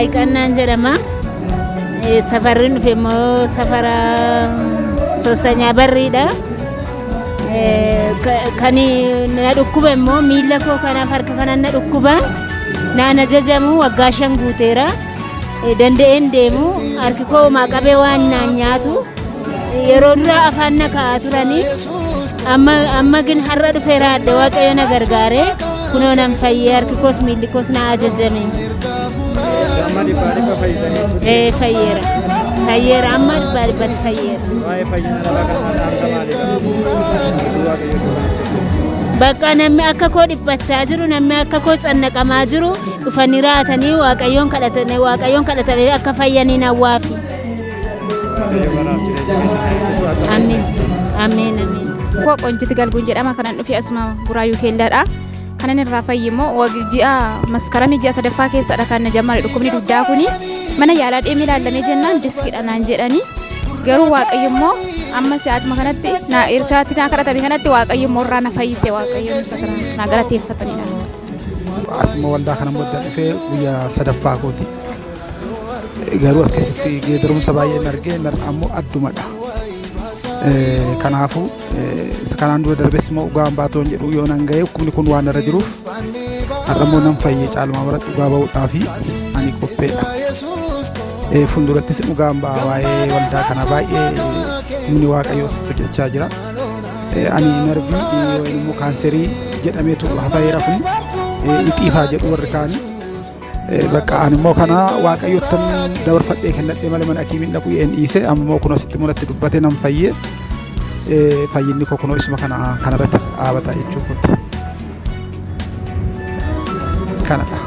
Tsaggaayii Qannaan jedhama. Safarri dhufe immoo safara Soostanyaa Barriidha. Kan na dhukkuba immoo miila koo kanaaf harka kanan na dhukkuba. Naan ajajamu waggaa 5 guuteera. Danda'een deemu harki koo homaa qabee waan naan nyaatu. Yeroo dura afaan na kaa'aa turanii amma gin har'a dhufeera adda Waaqayyo na gargaare kunoo nan fayyee harki koos miilli koos na ajajame. Amma dhibbaa dhibba fayyitanii? Fayyeera. Fayyeera, amma dhibbaa dhibbatti fayyeera. Waa'ee fayyina lafaa kanaa dhaamsa maalii qabdu? Waaqayyo Bakka namni akka koo dhiphachaa jiru, namni akka koo cannaqamaa jiru dhufanii raatanii Waaqayyoon kadhatanii akka fayyanii hawwaafi. Waaqayyo baraaf jireenya keessan haa eebbisu akka Ameen. Ameen. Ameen. Koo Qonjiti Galguun jedhama. Kanan dhufe asuma Buraayyuu Keellaadha. Kanan irraa fayyi immoo ji'a Maskaramii ji'a sadaffaa keessadha kan na jammare dhukkubni dugdaa kuni. Mana yaalaa deemee ilaallamee jennaan diskiidha naan jedhanii, garuu Waaqayyo immoo amma si'aatuma kanatti na irsaatti naa kadhatame kanatti Waaqayyo immoo irraa na fayyise. Waaqayyo isa kana naa galateeffatanidha. Asuma waldaa kana booda dhufee guyyaa sadaffaa kooti. Garuu as keessatti geeddarumsa baay'een argee, ammoo addumadha. Kanaafuu isa kanaan dura darbes immoo dhugaan baatoon jedhu yoo nan ga'e dhukkubni kun waan irra jiruuf, har'a immoo nan fayyee caalumaa biratti dhugaa ba'uudhaafi ani qopheedha. Fuuldurattis dhugaan ba'a waa'ee waldaa kana. Baay'ee humni Waaqayyoo sitti hojjechaa jira. Ani narvii yookiin immoo kaanserii jedhameetu hafeera, kun ixiifaa jedhu warri kaanii. Bakka ani immoo kana Waaqayyottan dabarfadhee kennadhee malee mana hakiimiin dhaqu een dhiise. Amma immoo kun asitti mul'atti dubbate nan fayyee, fayyinni koo kunoo isuma kana kanarratti dhaabata jechuu kooti. Kanadha.